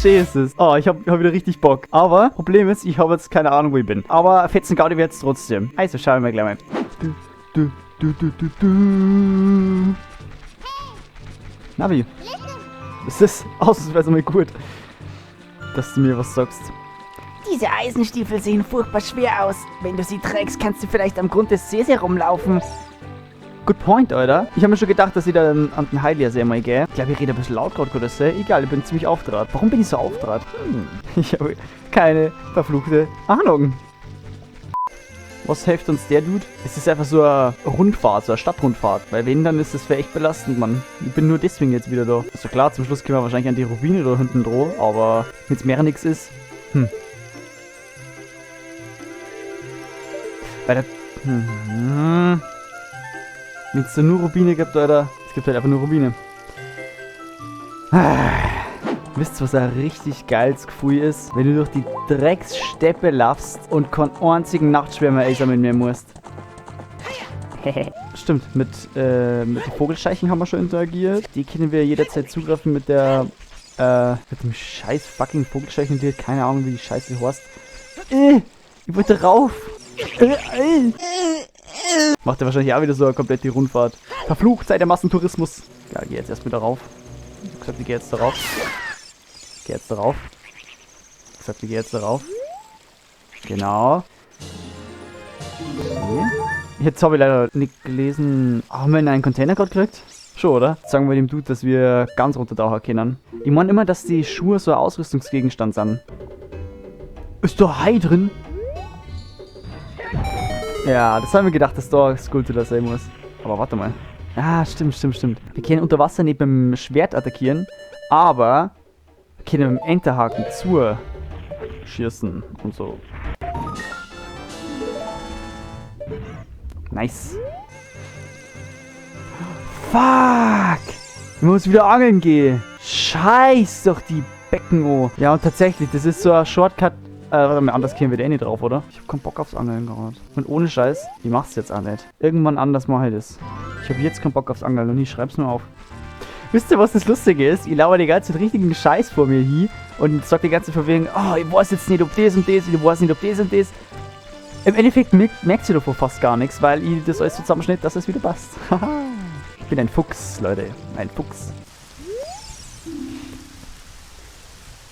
Schön ist es. Oh, ich hab wieder richtig Bock. Aber Problem ist, ich habe jetzt keine Ahnung, wo ich bin. Aber fetzen Gaudi wird's trotzdem. Also schauen wir gleich mal. Du, du, du, du, du, du. Navi. Es ist ausnahmsweise mal gut, dass du mir was sagst. Diese Eisenstiefel sehen furchtbar schwer aus. Wenn du sie trägst, kannst du vielleicht am Grund des Sees herumlaufen. Good point, Alter. Ich hab mir schon gedacht, dass ich da an den Hylia-See mal gehe. Ich glaube, ich rede ein bisschen laut gerade, oder so. Egal, ich bin ziemlich aufdraht. Warum bin ich so aufdraht? Ich habe keine verfluchte Ahnung. Was hilft uns der Dude? Es ist einfach so eine Rundfahrt, so eine Stadtrundfahrt. Weil wenn, dann ist das für echt belastend, Mann. Ich bin nur deswegen jetzt wieder da. Also klar, zum Schluss können wir wahrscheinlich an die Rubine da hinten droh, aber wenn's mehr nix ist. Weil da... Wenn's da nur Rubine gibt, Alter. Es gibt halt einfach nur Rubine. Wisst ihr, was ein richtig geiles Gefühl ist? Wenn du durch die Dreckssteppe laufst und keinen einzigen Nachtschwärmer einsammeln mehr musst. Stimmt, mit den Vogelscheichen haben wir schon interagiert. Die können wir jederzeit zugreifen mit der... mit dem scheiß fucking Vogelscheichen, die hat keine Ahnung, wie die Scheiße heißt. Ich wollte rauf! Macht er wahrscheinlich auch wieder so eine komplette Rundfahrt. Verflucht sei der Massentourismus. Ja, geh jetzt erst wieder rauf. Ich hab gesagt, ich geh jetzt da rauf. Geh jetzt da rauf. Ich hab gesagt, ich geh jetzt da rauf. Genau. Okay. Jetzt hab ich leider nicht gelesen. Haben wir in einen Container gerade gekriegt? Schon, oder? Jetzt sagen wir dem Dude, dass wir ganz runtertauchen können. Ich mein immer, dass die Schuhe so ein Ausrüstungsgegenstand sind. Ist da Hai drin? Ja, das haben wir gedacht, dass da Skulltula sein muss. Aber warte mal. Ah, stimmt, stimmt, stimmt. Wir können unter Wasser nicht mit dem Schwert attackieren, aber wir können mit dem Enterhaken zu schießen und so. Nice. Fuck! Ich muss wieder angeln gehen. Scheiß doch die Becken, oh. Ja, und tatsächlich, das ist so ein Shortcut. Warte mal, anders kämen wir da eh nicht drauf, oder? Ich hab keinen Bock aufs Angeln gerade. Und ohne Scheiß, ich mach's jetzt auch nicht. Irgendwann anders mach ich das. Ich hab jetzt keinen Bock aufs Angeln und ich schreib's nur auf. Wisst ihr, was das Lustige ist? Ich lauere die ganze Zeit richtigen Scheiß vor mir hin und sag die ganze Zeit von wegen, oh, ich weiß jetzt nicht, ob das und das, ich weiß nicht, ob das und das. Im Endeffekt merkt sie davon fast gar nichts, weil ich das alles so zusammenschnitt, dass es wieder passt. Ich bin ein Fuchs, Leute. Ein Fuchs.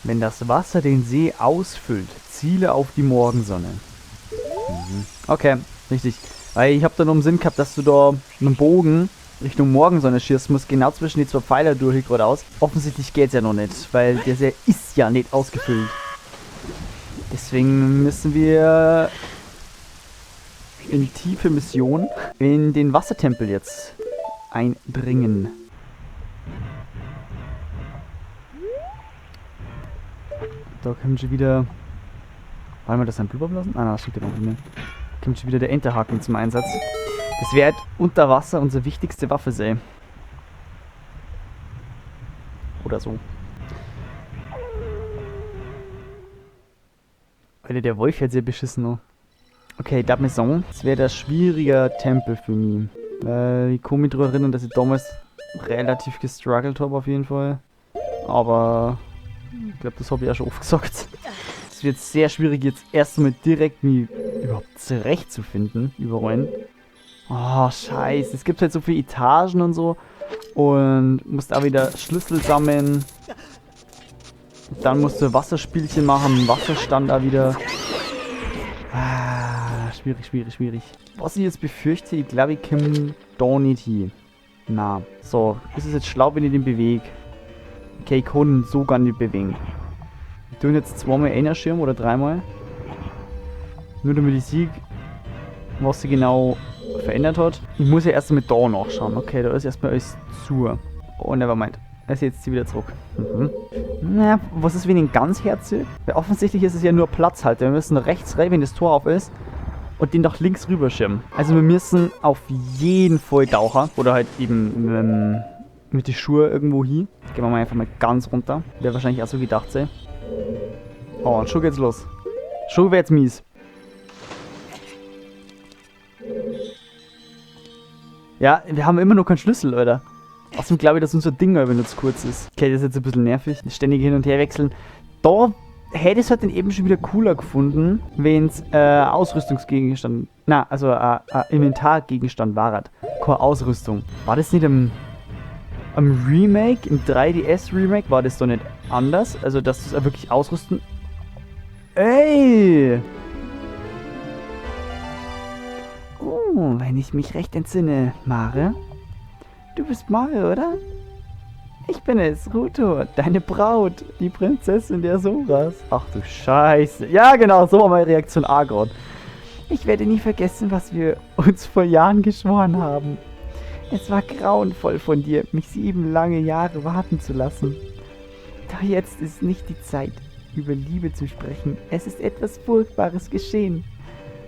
Wenn das Wasser den See ausfüllt, ziele auf die Morgensonne. Okay, richtig. Weil ich hab da noch im Sinn gehabt, dass du da einen Bogen Richtung Morgensonne schießen musst, genau zwischen die zwei Pfeiler durch geradeaus. Offensichtlich geht's ja noch nicht, weil der See ist ja nicht ausgefüllt. Deswegen müssen wir in tiefe Mission in den Wassertempel jetzt eindringen. Da kommt schon wieder... Wollen wir das ein Blubberblasen? Ah, nein, das stimmt ja noch nicht mehr. Da kommt schon wieder der Enterhaken zum Einsatz. Das wäre halt unter Wasser unsere wichtigste Waffe sein. Oder so. Alter, der Wolf hat sehr beschissen noch. Okay, da mir sagen, das wäre der schwieriger Tempel für mich. Weil ich kann mich daran erinnern, dass ich damals relativ gestruggelt habe auf jeden Fall. Aber ich glaub, das hab ich auch schon oft gesagt. Es wird sehr schwierig, jetzt erstmal direkt mich überhaupt zurechtzufinden, überall. Oh, scheiße. Es gibt halt so viele Etagen und so. Und musst auch wieder Schlüssel sammeln. Dann musst du Wasserspielchen machen, Wasserstand da wieder. Ah, schwierig, schwierig, schwierig. Was ich jetzt befürchte, ich glaube, ich komme da nicht hin. Na, so. Ist es jetzt schlau, wenn ich den bewege? Okay, ich kann ihn so gar nicht bewegen. Ich tue ihn jetzt zweimal einschirmen oder dreimal. Nur damit ich sehe, was sie genau verändert hat. Ich muss ja erst mit da nachschauen. Okay, da ist erstmal alles zu. Oh, nevermind. Er ist jetzt wieder zurück. Na, was ist, wenn ich ihn ganz herziehe? Weil offensichtlich ist es ja nur Platzhalter. Wir müssen rechts rein, wenn das Tor auf ist. Und den nach links rüberschirmen. Also wir müssen auf jeden Fall tauchen. Oder halt eben mit den Schuhen irgendwo hin. Gehen wir mal einfach mal ganz runter. Wäre wahrscheinlich auch so gedacht sein. Oh, und schon geht's los. Schon wird's mies. Ja, wir haben immer noch keinen Schlüssel, Alter. Außerdem glaube ich, dass unser Ding aber nur zu kurz ist. Okay, das ist jetzt ein bisschen nervig. Das ständige Hin- und Herwechseln. Da hätte ich es halt dann eben schon wieder cooler gefunden, wenn's Ausrüstungsgegenstand, na, also Inventargegenstand war. Keine Ausrüstung. War das nicht am Remake, im 3DS Remake, war das doch nicht anders? Also, dass du es auch wirklich ausrüsten... Ey! Oh, wenn ich mich recht entsinne, Mare. Du bist Mare, oder? Ich bin es, Ruto, deine Braut, die Prinzessin der Soras. Ach du Scheiße. Ja, genau, so war meine Reaktion auch grad. Ich werde nie vergessen, was wir uns vor Jahren geschworen haben. Es war grauenvoll von dir, mich 7 lange Jahre warten zu lassen. Doch jetzt ist nicht die Zeit, über Liebe zu sprechen. Es ist etwas Furchtbares geschehen.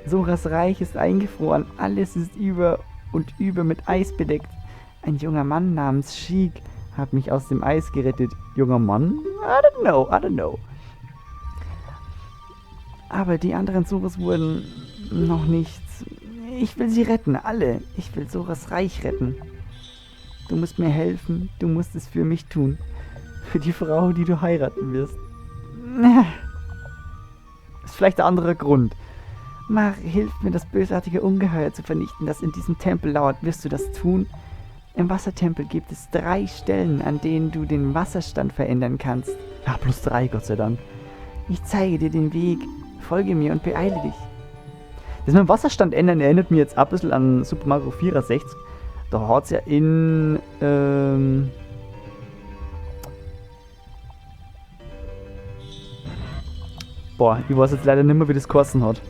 Soras Reich ist eingefroren, alles ist über und über mit Eis bedeckt. Ein junger Mann namens Sheik hat mich aus dem Eis gerettet. Junger Mann? I don't know, I don't know. Aber die anderen Soras wurden noch nicht... Ich will sie retten, alle. Ich will Soras Reich retten. Du musst mir helfen, du musst es für mich tun. Für die Frau, die du heiraten wirst. Ist vielleicht ein anderer Grund. Mach, hilf mir, das bösartige Ungeheuer zu vernichten, das in diesem Tempel lauert. Wirst du das tun? Im Wassertempel gibt es 3 Stellen, an denen du den Wasserstand verändern kannst. Ach, plus 3, Gott sei Dank. Ich zeige dir den Weg. Folge mir und beeile dich. Das mit dem Wasserstand ändern erinnert mich jetzt ein bisschen an Super Mario 64. Da hat's ja in boah, ich weiß jetzt leider nicht mehr, wie das geheißen hat.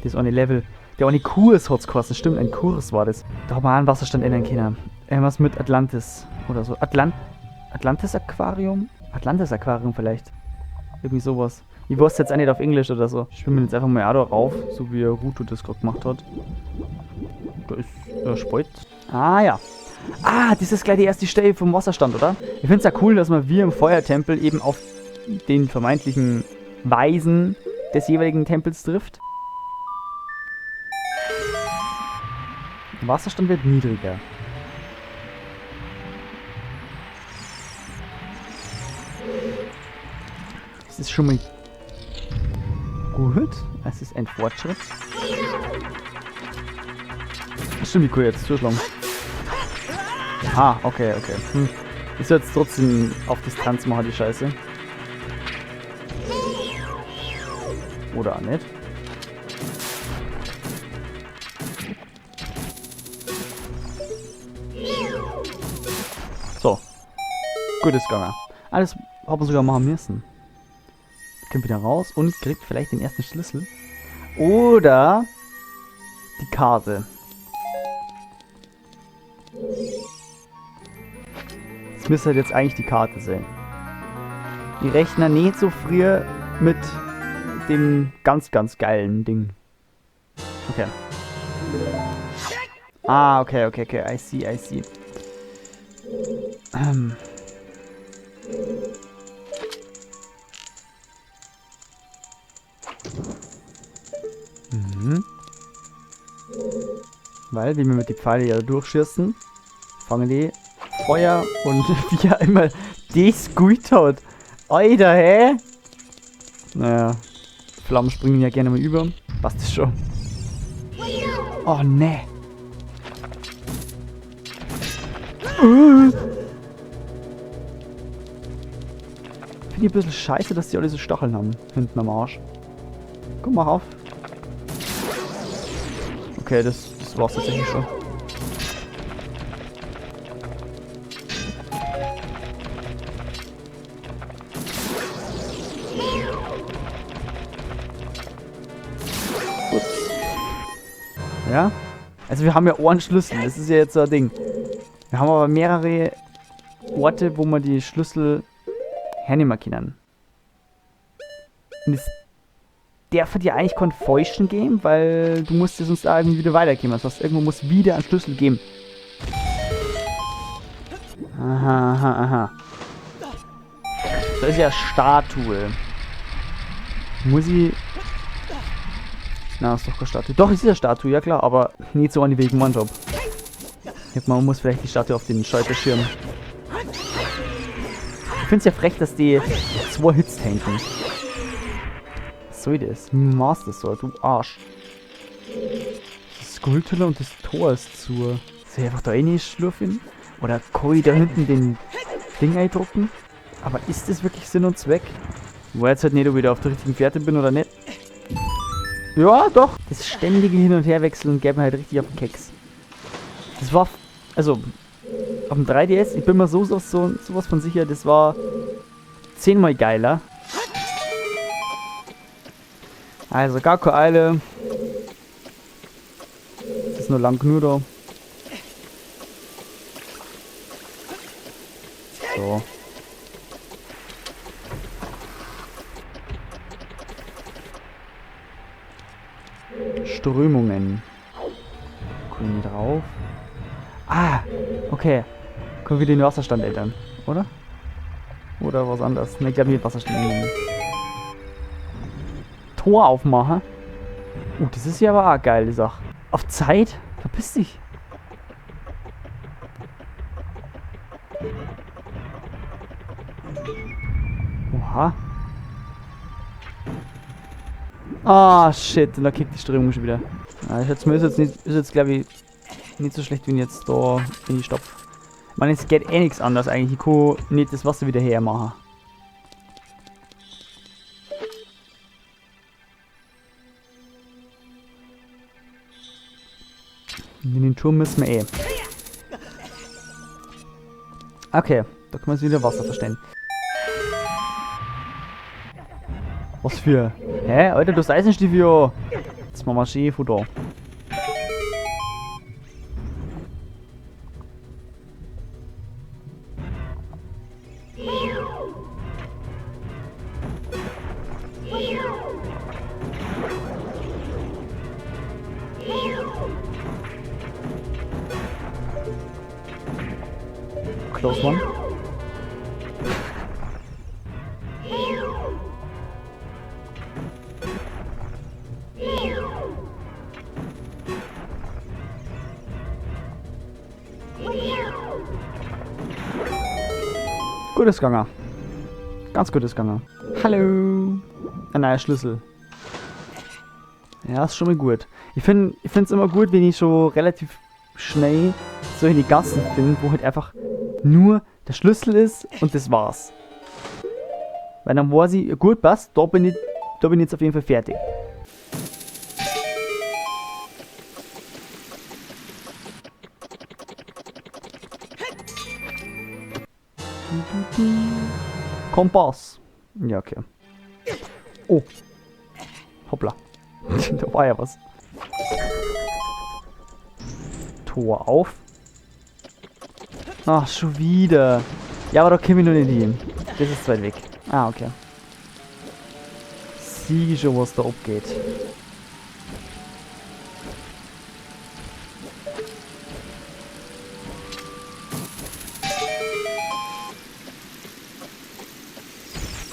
Das eine Level. Der eine Kurs hat's geheißen. Stimmt, ein Kurs war das. Da hat man auch einen Wasserstand ändern können. Irgendwas mit Atlantis oder so. Atlantis Aquarium? Atlantis Aquarium vielleicht. Irgendwie sowas. Ich weiß jetzt auch nicht auf Englisch oder so. Ich schwimme jetzt einfach mal auch da rauf, so wie Ruto das gerade gemacht hat. Da ist Spalt. Ah ja. Ah, das ist gleich die erste Stelle vom Wasserstand, oder? Ich find's ja cool, dass man wie im Feuertempel eben auf den vermeintlichen Weisen des jeweiligen Tempels trifft. Der Wasserstand wird niedriger. Das ist schon mal gut. Es ist ein Fortschritt. Stimmt, ich kann jetzt zuschlagen. Ah, okay, okay. Ich soll jetzt trotzdem auf Distanz machen, die Scheiße. Oder auch nicht. So. Gut ist gegangen. Alles hat man sogar machen müssen. Kommt wieder raus und kriegt vielleicht den ersten Schlüssel. Oder die Karte. Das müsste halt jetzt eigentlich die Karte sein. Die rechnen nicht so früh mit dem ganz, ganz geilen Ding. Okay. Ah, okay, okay, okay. I see, I see. Weil, wenn wir mit die Pfeile ja durchschießen, fangen die Feuer und wie er immer das gut hat. Alter, hä? Naja, Flammen springen ja gerne mal über. Passt das schon. Oh, ne. Finde ich ein bisschen scheiße, dass die alle so Stacheln haben. Hinten am Arsch. Komm, mach auf. Okay, das war's tatsächlich schon. Ups. Ja? Also wir haben ja Ohrenschlüssel, das ist ja jetzt so ein Ding. Wir haben aber mehrere Orte, wo man die Schlüssel hernehmen können. Und es darf dir eigentlich keinen Feuschen geben, weil du musst ja sonst da irgendwie wieder weitergehen. Das heißt, irgendwo muss wieder einen Schlüssel geben. Aha, aha, aha. Da ist ja Statue. Muss ich... Na, ist doch keine Statue. Doch, es ist ja Statue, ja klar, aber nicht so an die Wegen One-Job. Man muss vielleicht die Statue auf den Schalterschirm. Ich finde es ja frech, dass die 2 Hits tanken. Was soll das? Master Sword, du Arsch. Das Skulltula und das Tor ist zu. Soll ich einfach da reinschlürfen? Oder kann ich da hinten den Ding eindrucken? Aber ist das wirklich Sinn und Zweck? Ich weiß jetzt halt nicht, ob ich da auf der richtigen Fährte bin oder nicht. Ja, doch. Das ständige Hin- und Herwechseln gäbe mir halt richtig auf den Keks. Das war... Also, auf dem 3DS, ich bin mir sowas von sicher, das war 10-mal geiler. Also, gar keine Eile. Das ist nur lang genug da. So. Strömungen. Kommen wir drauf? Ah, okay. Können wir den Wasserstand ändern, oder? Oder was anderes? Ne, ich glaube, den Wasserstand ändern. Tor aufmachen. Das ist ja aber auch eine geile Sache. Auf Zeit? Verpiss dich. Oha. Ah, shit. Und da kickt die Strömung schon wieder. Ja, ich schätze mal, ist jetzt nicht, ist jetzt, glaub ich, nicht so schlecht, wenn ich jetzt da in die stopf. Ich meine, es geht eh nichts anders eigentlich. Ich kann nicht das Wasser wieder hermachen. In den Turm müssen wir eh. Okay, da können wir jetzt wieder Wasser verstehen. Was für? Hä? Alter, du hast Eisenstiefel, ja. Jetzt machen wir schön von da. Close one. Gutes Ganger. Ganz gutes Ganger. Hallo. Ein neuer Schlüssel. Ja, ist schon mal gut. Ich find's immer gut, wenn ich schon relativ schnell so in die Gassen finde, wo halt einfach nur der Schlüssel ist und das war's. Weil dann weiß ich, gut, passt, da bin ich jetzt auf jeden Fall fertig. Kompass. Ja, okay. Oh. Hoppla. Da war ja was. Tor auf. Ach, schon wieder. Ja, aber da komme ich noch nicht hin. Das ist zu weit weg. Ah, okay. Sieh schon, was da abgeht.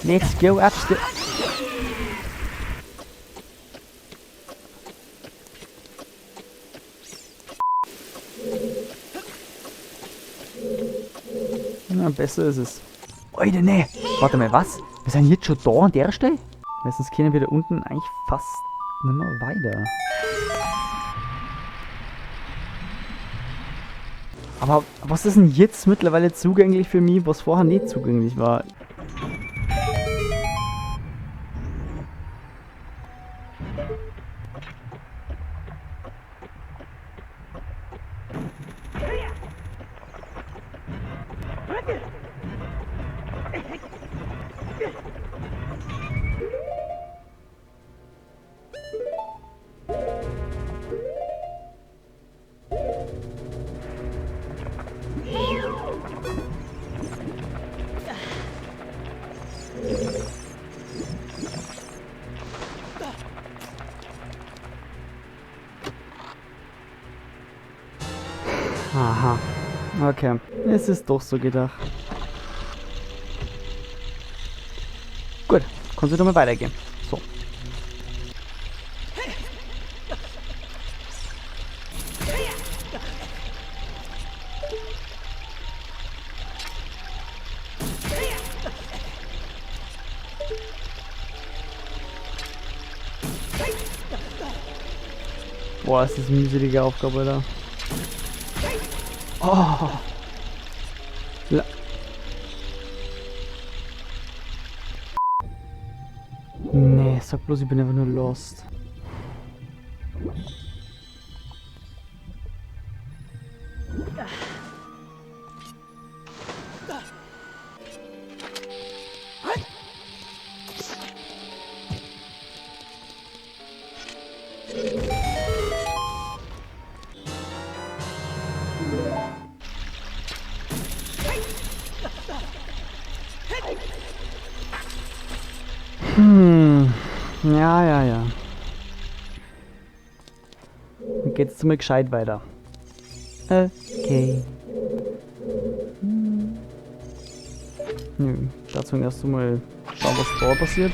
Let's go upstairs. Na, besser ist es. Alter, ne. Warte mal, was? Wir sind jetzt schon da an der Stelle? Meistens können wir da unten eigentlich fast nicht mehr weiter. Aber was ist denn jetzt mittlerweile zugänglich für mich, was vorher nicht zugänglich war? Aha. Okay. Es ist doch so gedacht. Gut, kannst du doch mal weitergehen. So. Boah, ist das eine mühselige Aufgabe, Alter. Oh. Nee, sag bloß, ich bin einfach nur lost. Ja, ja, ja. Dann geht's zum gescheit weiter. Okay. Nö, dazu erst einmal schauen, was da passiert.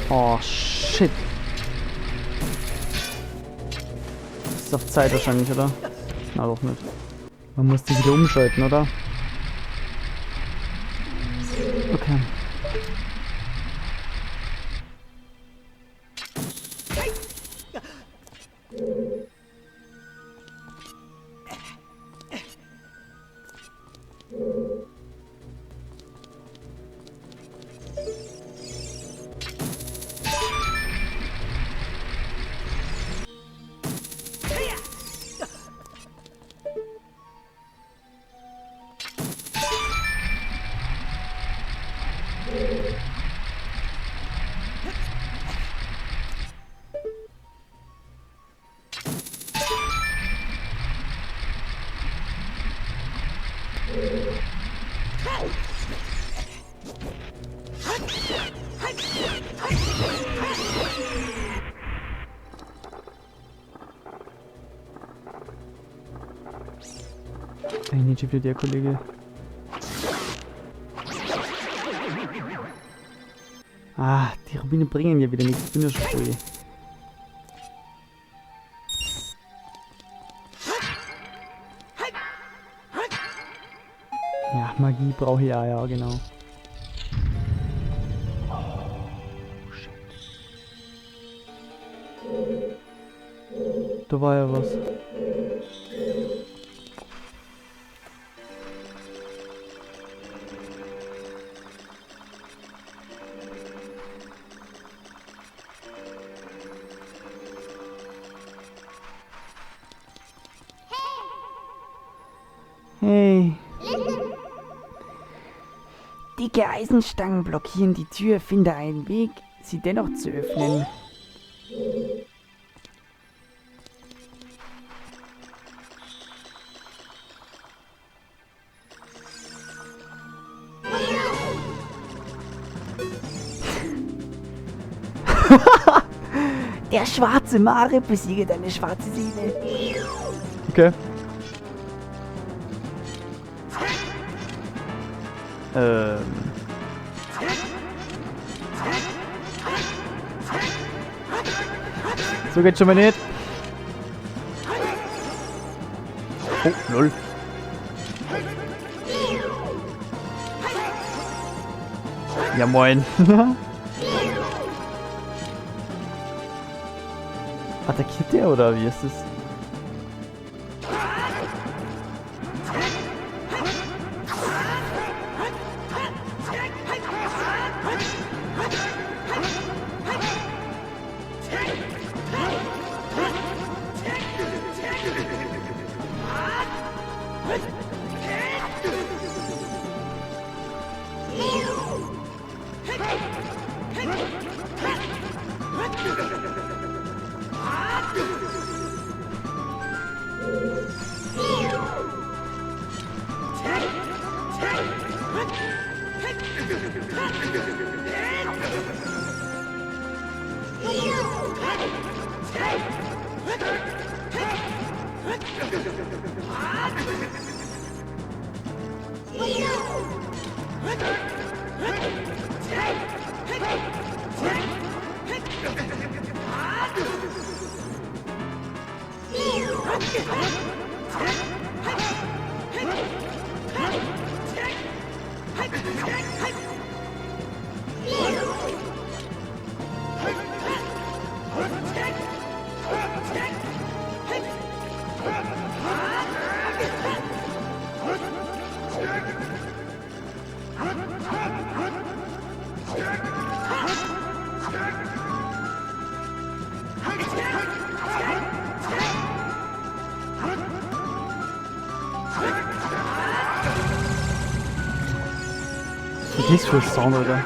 Oh, shit. Das ist auf Zeit wahrscheinlich, oder? Na doch nicht. Man muss die wieder umschalten, oder? Okay. Nicht wieder der Kollege. Ah, die Rubine bringen ja wieder nichts. Ich bin ja schon voll. Ja, Magie brauche ich ja, ja, genau. Oh, shit. Da war ja was. Hey. Dicke Eisenstangen blockieren die Tür. Finde einen Weg, sie dennoch zu öffnen. Der schwarze Mare besiege deine schwarze Seele. Okay. So geht's schon mal nicht. Oh, lol. Ja, moin. Attackiert der oder wie ist das? Was ist das für ein Sound, Alter?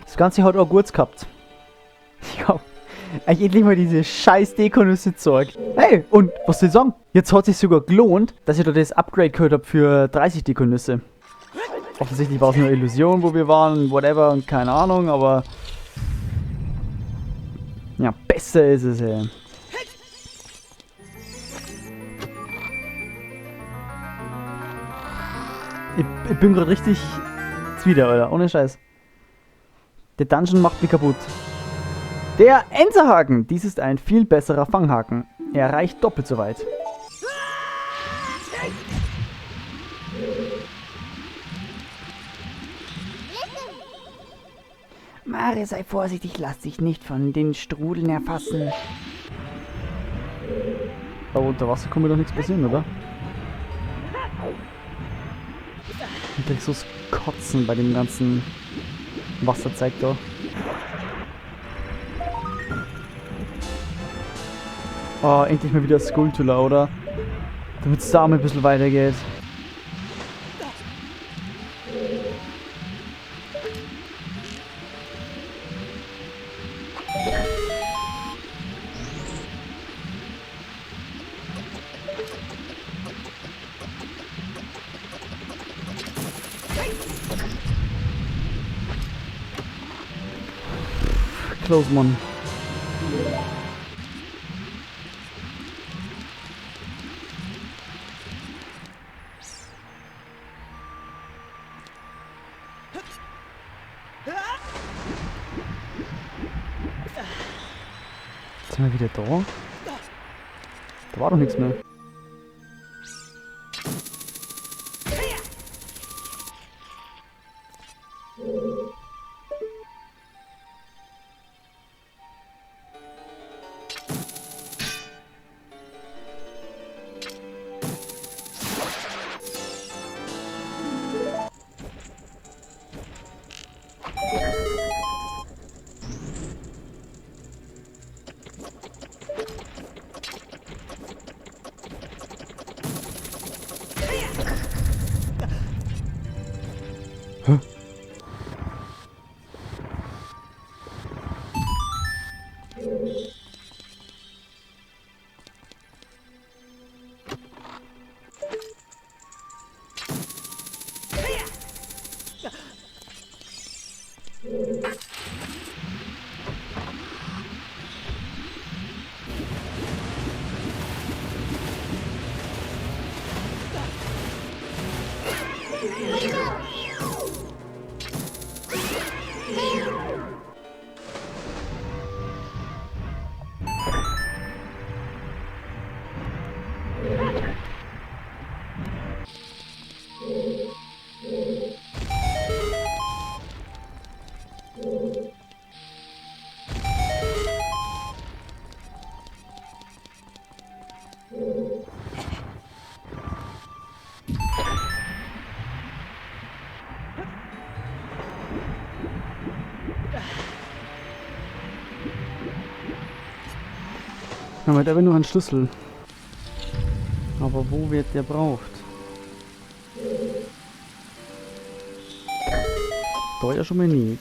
Das Ganze hat auch gut gehabt. Ich hab eigentlich endlich mal diese scheiß Dekunüsse gezeigt. Hey, und was soll ich sagen? Jetzt hat sich sogar gelohnt, dass ich da das Upgrade gehört hab für 30 Dekunüsse. Offensichtlich war es nur Illusion, wo wir waren, whatever und keine Ahnung, aber... Ja, besser ist es, ey. Ich bin grad richtig zwider, Alter. Ohne Scheiß. Der Dungeon macht mich kaputt. Der Enserhaken! Dies ist ein viel besserer Fanghaken. Er reicht doppelt so weit. Mario, sei vorsichtig, lass dich nicht von den Strudeln erfassen. Aber unter Wasser kann mir doch nichts passieren, oder? Ich krieg so das Kotzen bei dem ganzen Wasserzeug da. Oh, endlich mal wieder Skulltula, oder? Damit es da mal ein bisschen weitergeht. Close one. Sind wir wieder da? Da war doch nichts mehr. Hä? Aber da will nur ein Schlüssel. Aber wo wird der braucht? Da ja schon mal nicht.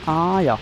Ah ja.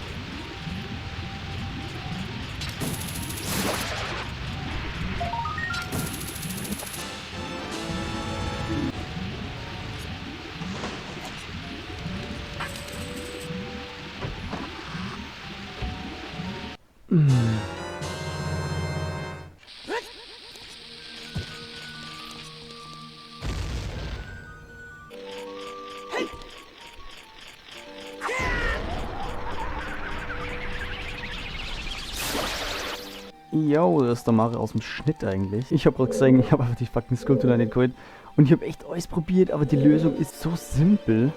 Yo, das ist der Mario aus dem Schnitt eigentlich. Ich habe gerade gesehen, ich habe einfach die fucking Skulptur nicht geholt. Und ich habe echt alles probiert, aber die Lösung ist so simpel.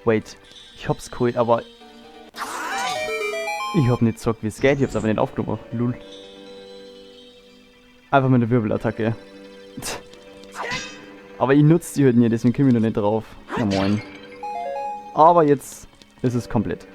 Wait, ich hab's geholt, aber ich hab nicht gesagt, wie es geht. Ich hab's einfach nicht aufgenommen. Lul. Einfach mit einer Wirbelattacke. Aber ich nutze die halt nicht, deswegen komme ich noch nicht drauf. Na moin. Aber jetzt ist es komplett.